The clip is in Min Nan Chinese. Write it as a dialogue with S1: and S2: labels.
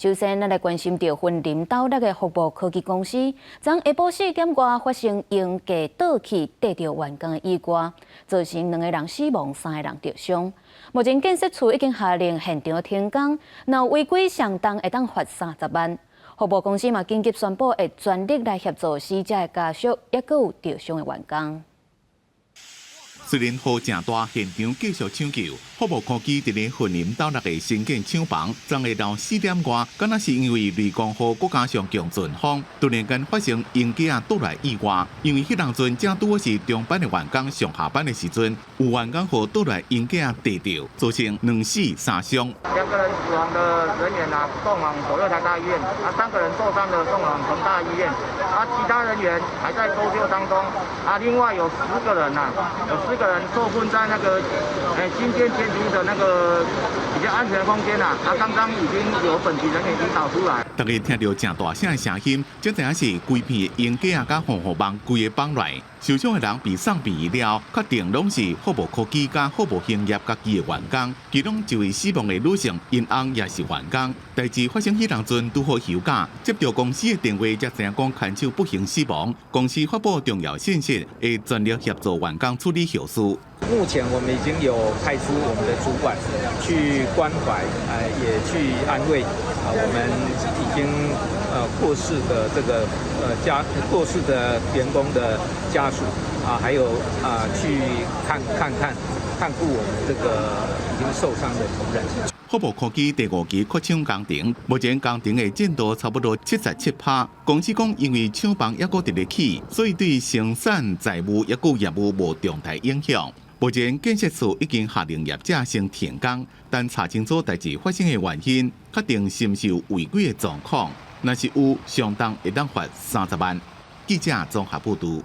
S1: 首先，咱來關心著雲林斗六的福茂科技公司，昨下晡4點外發生鷹架倒去硩著員工的意外，造成兩個人死亡，三個人著傷。目前建設處已經下令現場停工，若違規上重會當罰30萬。福茂公司嘛緊急宣布會全力來協助死者的家屬，抑閣有著傷的員工。
S2: 雖然雨誠大，現場繼續搶救。福茂科技佇咧雲林斗六的新建廠房，昨下晝4點外，敢若是因為雷公雨，閣加上強陣風，突然間發生鷹架倒來意外。因為彼當陣正拄好是中班的員工上下班的時陣，有員工予倒來鷹架硩著，造成兩死三傷。
S3: 兩個人死亡的人員啊，送往左右台大醫院；啊，三個人受傷的送往成大醫院；啊，其他人員還在搜救當中。啊，另外有10個人啊，有10個人受困在那個新建建築的那個比較安全空間啦。啊，剛剛已經有本級人員已經導出來。
S2: 大家聽著誠大聲的聲音，才知影是規片的鷹架佮防護網規个放來。受傷的人被送病院了，確定攏是福茂科技佮福茂興業家己的員工，其中一位死亡的女性，𪜶翁也是員工。代誌發生彼當陣拄好休假，接著公司的電話才知影講牽手不幸死亡。公司發布重要信息，會全力協助員工處理後事。
S4: 目前我們已經有派出我們的主管去關懷，也去安慰啊，我們已經過世的這個家過世的員工的家屬啊，還有啊去看看看看顧我們這個已經受傷的同仁。
S2: 福茂科技第五期擴廠工程，目前工程的進度差不多77%。公司講，因為廠房猶閣佇咧起，所以對生產財務抑閣業務無重大影響。目前建設處已經下令業者先停工，等查清楚代誌發生的原因，確定是毋是有違規的狀況。若是有，上重會當罰30萬。記者綜合報導。